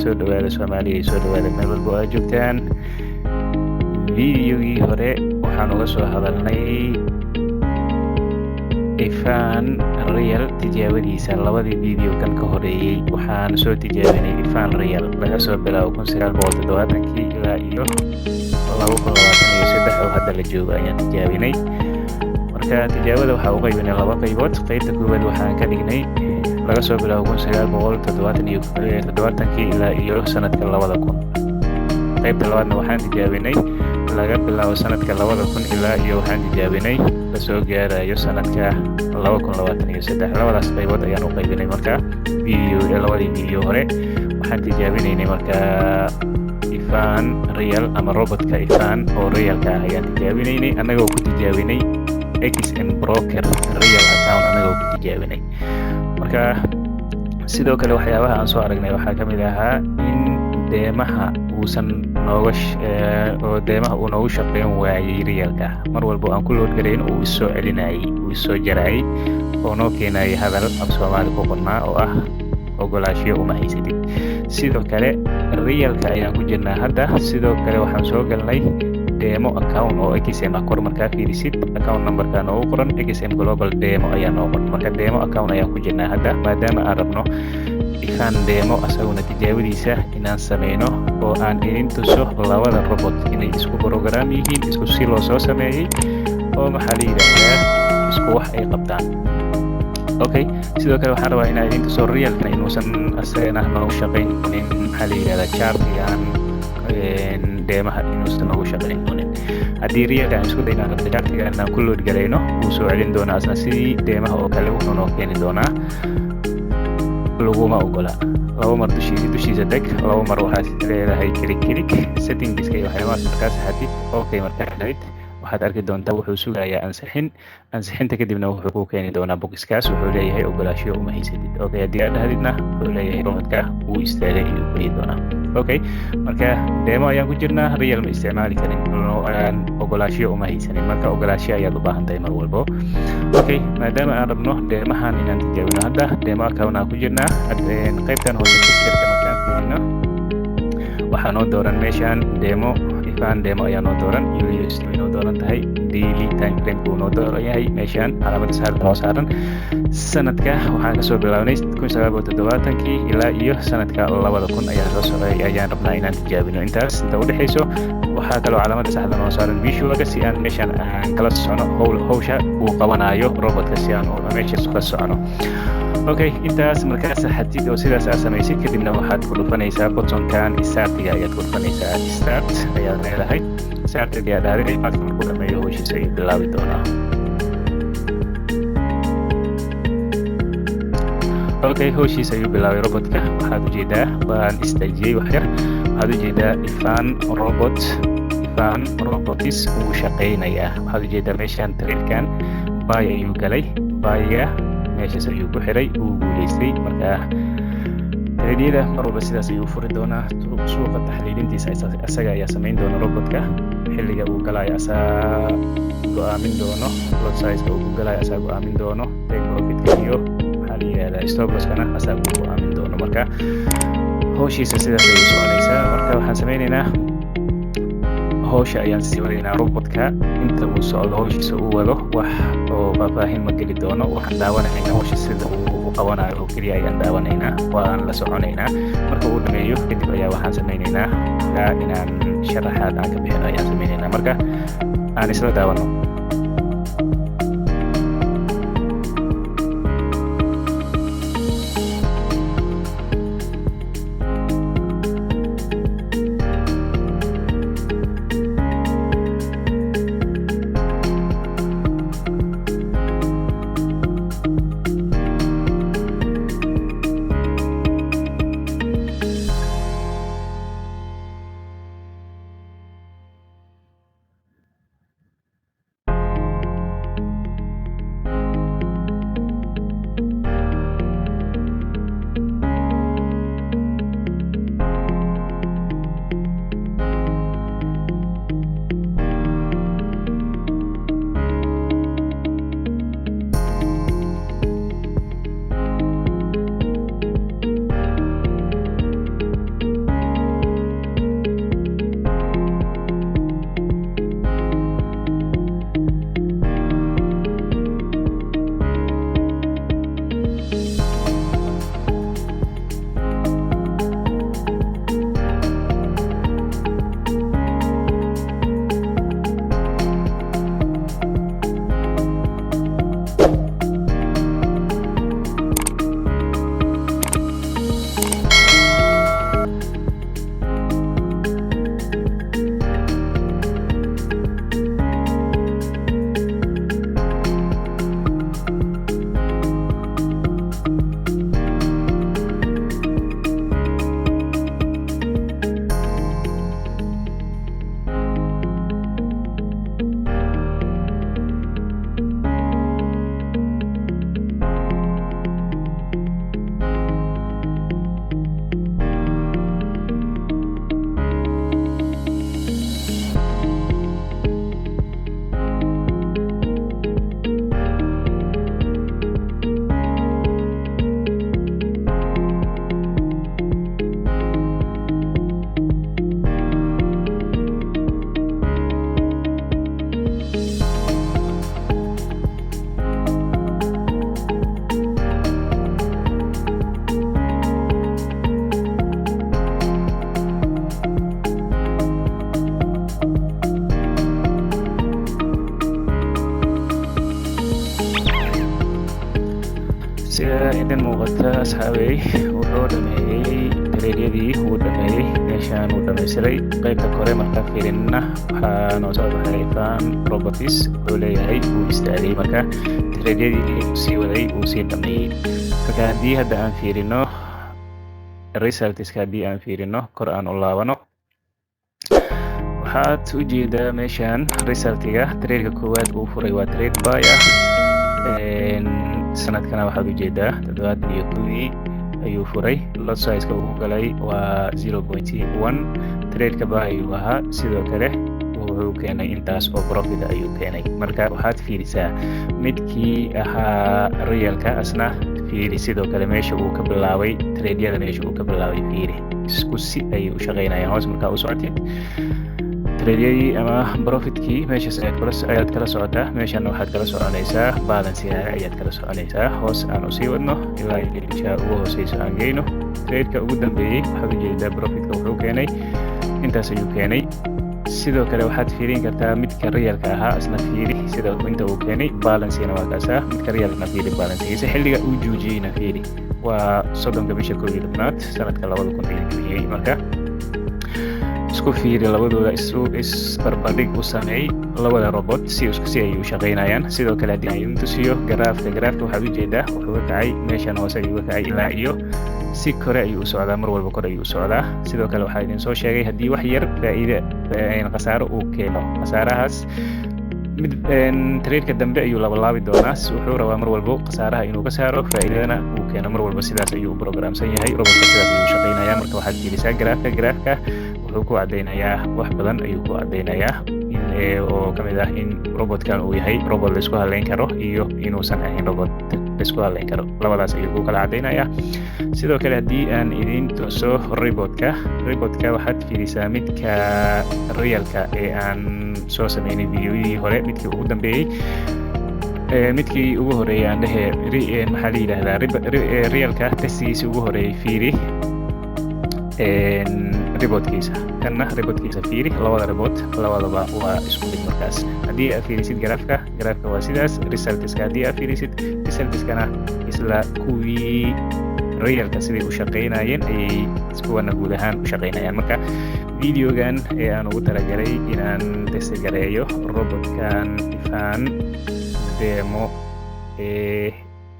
Soo dhawaada Soomaaliya, soo dhawaada meel walba oo aad joogtaan. Videogii hore waxaan uga soo hadalnay Ifan Real tijaabadiisa. Labadii video kan ka horeeyey waxaan soo tijaabinay Ifan Real laga soo bilaabo 1970kii ilaa iyo 2023 oo hadda la joogo ayaan tijaabinay. Marka tijaabada waxaa u qaybinay laba qaybood. Qaybta koowaad waxaan ka dhignay laga soo bilaabo 1970kii ilaa iyo sanadka 2000. Qaybta labaadna waxaan tijaabinay laga bilaabo sanadka 2000 ilaa iyo waxaan tijaabinay lasoo gaarayo sanadka 2023. Labadaas qaybood ayaan u qaybinay. Marka video labadii video hore waxaan tijaabinaynay marka Ifan Real ama robotka Ifan oo realka ah ayaan tijaabinaynay, annagoo ku tijaabinay XM Broker real account annagoo ku tijaabinay. Marka sidoo kale waxyaabaha aan soo aragnay waxaa ka mid ahaa in deemaha uusan nooga oo deemaha uu noogu shaqeyn waayey realka. Mar walba aan ku load garayn uu isoo celinayay, uu isoo jarayay oo noo keenayay hadal af Soomaali ku qornaa oo ah ogolaashiyo uma haysatid. Sidoo kale realka ayaan ku jirnaa hadda. Sidoo kale waxaan soo galnay demo account oo XM ah. Kor markaa fiirisid account numberka noogu qoran XM Global Demo ayaa noo qoran. Marka demo account ayaan ku jirnaa hadda, maadaama aan rabno Ifan demo asaguna tijaabadiisa inaan sameyno oo aan idin tuso labada robot inay isku program yihiin, isku si loo soo sameeyey oo maxaa la yidhaahdaa isku wax ay qabtaan. Okay, sidoo kale waxaan rabaa inaan idin tuso realkana inuusan asagana noogu shaqaynin, maxaa la yidhahdaa, chartigan deemaha inuusan noogu shaqayn doonin. Haddii realka aan isku dayno chartigan aan ku load galayno, wuu soo celin doonaa asna sidii deemaha oo kale. Wuxuu noo keeni doonaa laguma ogola. Laba mar dushiisa deg, laba mar waxaad leedahay click click settingska iyo waxyaabahaas. Markaa saxatid, okay markaa dhahid, waxaad arki doontaa wuxuu sugayaa ansixin. Ansixinta kadibna wuxuu ku keeni doonaa boxiskaas, wuxuu leeyahay ogolaashiyo uma haysatid. Okay, haddii aad dhahdidna wuxuu leeyahay robotka wuu istaagay ayuu ku dhihi doonaa. Okay, marka demo ayaan ku jirnaa, real ma isticmaali karin, ogolaashiyo uma haysanin. Marka ogolaashiyo ayaad u baahan tahay mar walbo. Okay, maadaama aan rabno deemahan inaan tijaabino, hadda demo account aan ku jirnaa. Qaybtan hoose testerka markaan fiirino, waxaa noo dooran meeshaan demo, Ifan demo ayaa noo dooran, USD way noo dooran tahay, daily time frame uu noo dooran yahay. Meeshaan calaamada saaran noo saaran sanadka waxaan kasoo bilaabnay 1970kii ilaa iyo sanadka 2000 ayaa soo socday ayaan rabnaa inaan tijaabino intaas inta udhexayso. Waxaa kaloo calaamada saxda noo saaran visualka si aan meeshaan aan kala socono howsha uu qabanayo robotka, si aan meesha kala socono. Okay, intaas markaa saxatid oo sidaas aad samaysid, kadibna waxaad ku dhufanaysaa buttonkan startiga ayaad ku dhufanaysaa. Start ayaad leedahay. Start ayaa dhahday, markuu dhameeyo howshiisa ayuu bilaabi doonaa. Okay, howshiisa ayuu bilaabay robotka. Waxaad ujeedaa waan istaajiyey wax yar. Waxaad ujeedaa Ifan robot, Ifan robotis wuu shaqaynayaa. Waxaad ujeedaa meeshaan tradekan buy ayuu galay, buyga meeshaas ayuu ku xiray, wuu guuleystay. Marka tradeyada mar walba sidaas ayuu furi doonaa. Suuqa taxliilintiisa asaga ayaa samayn doona robotka. Xilliga uu galayo asaa go'aamin doono, lot size-ka uu ku galayo asaa go'aamin doono, take profitka iyo maxaa la yidhahdaa stop losskana asaa ku go'aamin doono. Marka howshiisa sidaas ayay soconaysaa. Marka waxaan sameynaynaa howsha ayaan sii wadaynaa. Robotka inta uu socdo howshiisa uu wado wax oo faahfaahin ma geli doono. Waxaan daawanaynaa howsha sida uu u qabanayo oo keliya ayaan daawanaynaa, waan la soconaynaa. Marka uu dhameeyo kadib ayaa waxaan sameynaynaa inaan sharaxaad aan ka bixino ayaan sameynaynaa. Marka aan isla daawano. Idin muuqata, asxaabey, wuxuu dhameeyey trade-yadii, wuu dhameeyey, meeshaan wuu dhamaystiray. Qaybta kore markaa fiirinna, waxaa noo soo baxay Ifan Robotics. Wuxuu leeyahay wuu istaagay. Marka trade-yadii uu sii waday wuu sii dhameeyey. Marka haddii hadda aan fiirino results-ka, haddii aan fiirino, kor aan u laabano, waxaad ujeedaa meeshaan result-iga. Trade-ka koowaad uu furay waa trade buy ah. Sanadkana waxaad ujeedaa 71-dii ayuu furay. Lot size-ka uu galay waa 0.1. Trade-ka buy ayuu ahaa. Sidoo kale wuxuu keenay intaas oo profit ayuu keenay. Marka waxaad fiirisaa midkii ahaa real-ka, asna fiiri. Sidoo kale meesha uu ka bilaabay trade-yada, meesha uu ka bilaabay fiiri. Isku si ayay u shaqaynayaan. Hoos markaa u socotid, trade-yadii ama profit-kii meeshaas ayaad kala socotaa. Meeshan waxaad kala soconaysaa balance-igaaga ayaad kala soconaysaa. Hoos aan usii wadno ilaa isha ugu hooseyso aan geyno. Trade-ka ugu dambeeyey waxaad ujeedaa profit-ka wuxuu keenay, intaas ayuu keenay. Sidoo kale waxaad fiirin kartaa midka real-ka ahaa, isna fiiri sida inta uu keenay. Balance-igana waa kaasaa. Midka real-kana fiiri, balance-igiisa xilliga uu joojiyeyna fiiri, waa 30-ka bisha 11-aad sanadka 2000 ayuu joojiyey. Marka isku fiiri labadooda, isu isbarbardhig u sameey labada robot, si isku si ay u shaqaynayaan. Sidoo kale haddii aan idin tusiyo garaafka, garaafka waxaad ujeedaa wuxuu ka kacay meeshan hoose ayuu ka kacay, ilaa iyo si kore ayuu u socdaa, mar walba kore ayuu u socdaa. Sidoo kale waxaa idin soo sheegay haddii wax yar faa'iide khasaaro uu keeno, khasaarahaas mid trade-ka dambe ayuu labalaabi doonaa. Wuxuu rabaa mar walbo khasaaraha inuu ka saaro, faa'iidadana uu keeno mar walba. Sidaas ayuu u programsan yahay robot-ka, sidaas ayuu u shaqaynayaa. Marka waxaad fiirisaa garaafka. Garaafka wuxuu ku caddaynayaa wax badan ayuu ku caddaynayaa in oo ka mid ah in robot-kan uu yahay robot la isku halayn karo iyo inuusan ahayn robot la isku halayn karo. Labadaas ayuu ku kala caddaynayaa. Sidoo kale haddii aan idin tuso robot-ka, robot-ka waxaad fiirisaa midka real-ka ee aan soo sameynay video-yadii hore, midkii ugu dambeeyey, midkii ugu horeeyey aan dhehe, maxaa la yidhaahdaa, real-ka test-igiisii ugu horeeyey fiiri robot-kiisa, kanna robot-kiisa fiiri. Labada robot labadaba waa isku mid. Markaas haddii aad fiirisid garaafka, garaafka waa sidaas. Results-ka haddii aad fiirisid, results-kana isla kuwii real-ka siday u shaqaynayeen ayay kuwana guud ahaan u shaqaynayaan. Marka video-gan ee aan ugu talagalay inaan test gareeyo robot-kan Ifan demo ee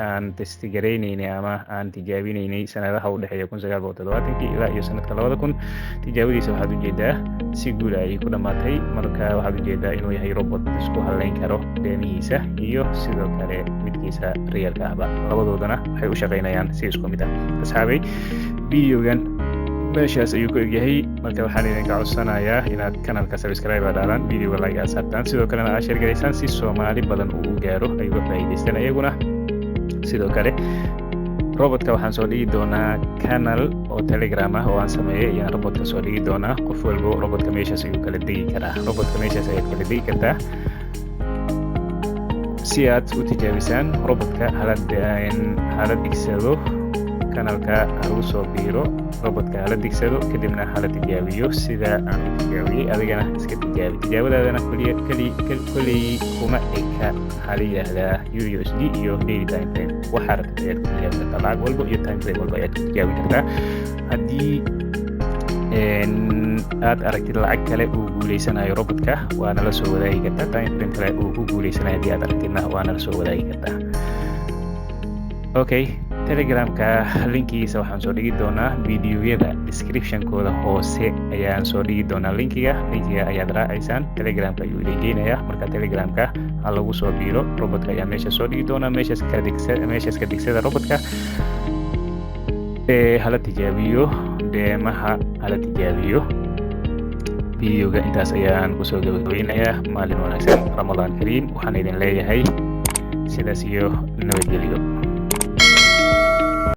aan test garaynaynay ama aan tijaabinaynay sanadaha u dhexeeya 1970-kii ilaa iyo sanadka 2000, tijaabadiisa waxaad ujeedaa si guud ayay ku dhammaatay. Marka waxaad ujeedaa inuu yahay robot isku halayn karo demo-hiisa iyo sidoo kale midkiisa real-ka ahba. Labadoodana waxay u shaqaynayaan si isku mid ah. Asxaabay, video-gan meeshaas ayuu ku egyahay. Marka waxaan idinka codsanayaa inaad kanalka subscribe aad dhaadaan, video-ga like aad saartaan, sidoo kalena aad share garaysaan si Soomaali badan uu u gaaro, ay uga faa'iidaystaan iyaguna. Sidoo kale robot-ka waxaan soo dhigi doonaa channel oo Telegram ah oo aan sameeyey ayaan robot-ka soo dhigi doonaa. Qof walbo robot-ka meeshaas ayuu kala degi karaa. Robot-ka meeshaas ayaad kala degi kartaa si aad u tijaabisaan robot-ka. Hala digsado kanalka, halagu soo biiro, robot-ka hala digsado, kadibna hala tijaabiyo sida aan u tijaabiyey. Adigana iska tijaabi. Tijaabadaadana kolley kuma eka, maxaa la yidhaahdaa, USD iyo daily time frame. Waxaa rabtid ayaad ku tijaabin kartaa, lacag walba iyo time frame walba ayaad ku tijaabin kartaa. Haddii aad aragtid lacag kale uu guuleysanayo robot-ka, waa nala soo wadaagi kartaa. Time frame kale uu ku guuleysanayo haddii aad aragtidna, waa nala soo wadaagi kartaa. Okay, Telegramka link-igiisa waxaan soo dhigi doonaa video-yada description-kooda hoose ayaan soo dhigi doonaa link-iga. Link-iga ayaad raacaysaan, Telegramka ayuu idin geynayaa. Marka Telegramka ha lagu soo biiro. Robot-ka ayaa meesha soo dhigi doonaa. Meeshaas ka digsada robot-ka ee hala tijaabiyo, demo-ha hala tijaabiyo. Video-ga intaas ayaan kusoo gabagabeynayaa. Maalin wanaagsan, Ramadaan kariim. Waxaan idin leeyahay sidaas iyo nabadgelyo.